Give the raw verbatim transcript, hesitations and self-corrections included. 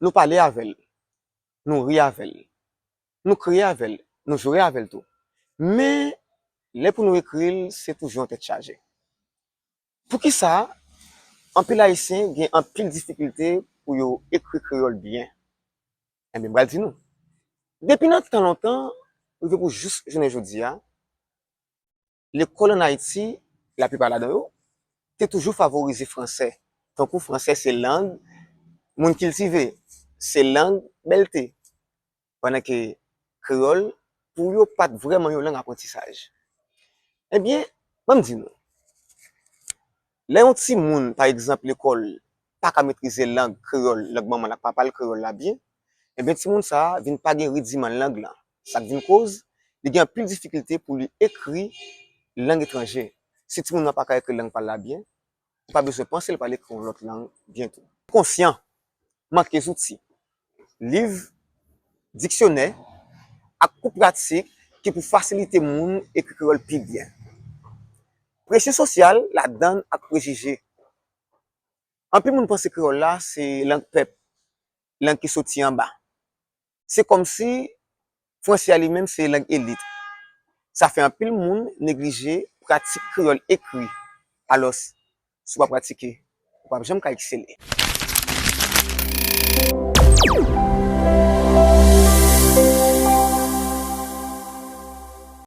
nou pale avè l, nou ri avè l, nou kriye avè l, nou jure avè l tou. Men, lè pou nou ekri l, se toujou yon tèt chaje. Poukisa anpil Ayisyen gen anpil difikilte pou yo ekri kreyòl byen? Ebyen, m pral di nou. Depi nan tan lontan, rive pou jis jounen jodi a, lekòl ann Ayiti, laplipa ladan yo, te toujou favorize franse. Tankou franse se lang moun kiltive, se lang bèlte. Pandan ke kreyòl, pou yo, pa t vrèman yon lang aprantisaj. Ebyen, ban m di nou, lè yon timoun, pa egzanp, lekòl, pa ka metrize lang kreyòl, lang manman l ak papa l kreyòl la byen, ebyen, timoun sa a vin pa gen ridiman lang lan. Sa k vin koz, li gen anpil difikilte pou li ekri lang etranje. Si timoun nan pa ka ekri lang pa l la byen, ou pa bezwen panse l pral ekri yon lòt lang byen tou. Konsyan, manke zouti, liv, diksyonè, ak kou pratik ki pou fasilite moun ekri kreyòl pi byen. Presyon sosyal ladan ak prejije. Anpil moun panse kreyòl la se lang pèp, lang ki soti anba. Se kòmsi franse a li menm se lang elit. Sa fè anpil moun neglije pratik kreyòl ekri. Alòs, si w pa pratike, ou p ap janm ka eksele.